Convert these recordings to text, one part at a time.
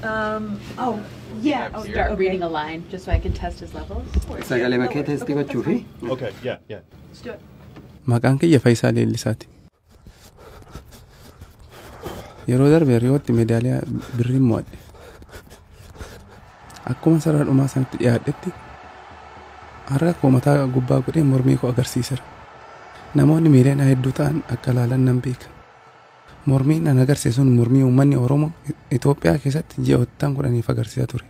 Oh, yeah. Oh, Start okay. reading a line just so I can test his levels. Sagalee makee teestii gochuu fi Okay, yeah. Let's do it. Maqaan kiyya Faayisaa Leellisaati. Yeroo darbe Riyootti meedaaliyaa birriin mo'adhe. Akkuma sarara dhumaa sanatti dhiyaadhetti harka koo mataa gubbaa godhee mormii koo agarsiiseera. Namoonni miiliyoona hedduu ta'an akka ilaalan nan beeka. Mormiin an agarsiisuun mormii uummanni Oromoo Itoophiyaa keessatti ji'oottan 10 agarsiisaa ture.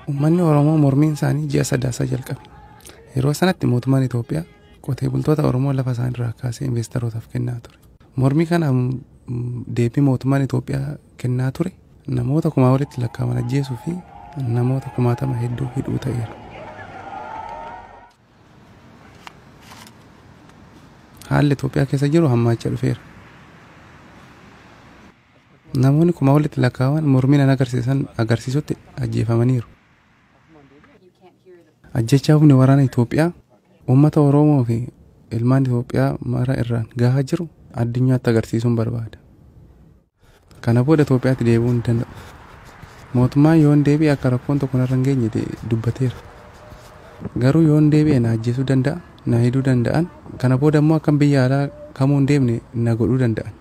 Uummanni Oromoo mormiin isaanii ji'a sadaasaa jalqabe. Yeroo sanatti mootummaan Itoophiyaa qotee bultoota Oromoo lafa isaaniirraa kaasee investorotaaf kennaa ture. Mormii kana deebii mootummaan Itoophiyaa kennaa ture namoota kumaa walitti lakkaa'aman ajjeesuu fi namoota kumaatama hedduu hidhuu ta'eera. Haalli Itoophiyaa keessa jiru hammaachaa dhufeera. Namoonni kumaa walitti lakkaa'aman mormiin an agarsiisan agarsiisutti ajjeefamaniiru. Ajjechaa humni waraana Itoophiyaa uummata Oromoo fi ilmaan Itoophiyaa mara irraan gahaa jiru addunyaatti agarsiisuun barbaada. Kana booda Itoophiyaatti deebi'uu hin danda'u. Mootummaan yoon deebi'e akka rakkoon tokko narra hin geenye dubbateera. Garuu yoon deebi'e na ajjeesuu danda'a, na hidhuu danda'an, kana booda immoo akkan biyya alaa kamuu hin deemne na godhuu danda'an.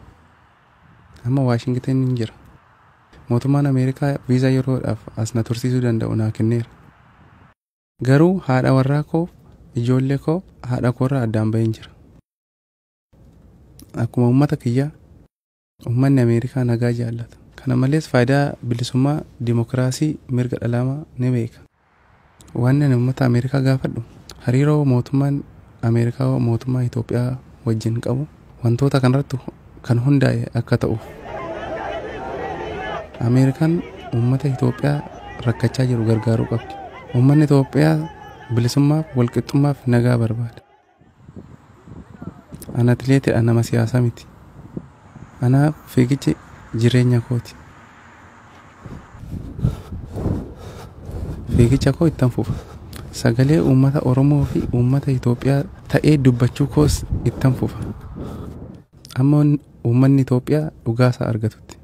Amma Waashingten hin jira. Mootummaan Ameerikaa viizaa yeroodhaaf as na tursiisuu danda'u naa kenneera. Garuu haadha warraa koo, ijoollee koo haadha koorraa addaan baheen jira. Akkuma uummata kiyyaa uummanni Ameerikaa nagaa jaallata. Kana malees faayidaa bilisummaa dimokiraasii mirga dhala namaa ni beeka. Waan ani uummata Ameerikaa gaafadhu hariiroo mootummaan Ameerikaa mootummaa Itoophiyaa wajjin qabu wantoota kanarratti kan hundaa'e akka ta'uuf. Ameerikaan uummata Itoophiyaa rakkachaa jiru gargaaruu qabdi. Uummanni Itoophiyaa bilisummaaf, walqixxummaaf nagaa barbaada. Ani atileetiidha, nama siyaasaa miti. Anaaf fiigichi jireenya kooti. Fiigicha koo ittan fufa. Sagalee uummata Oromoo fi uummata Itoophiyaa ta'ee dubbachuu koos ittan fufa. Amma uummanni Itoophiyaa dhugaasaa argatutti.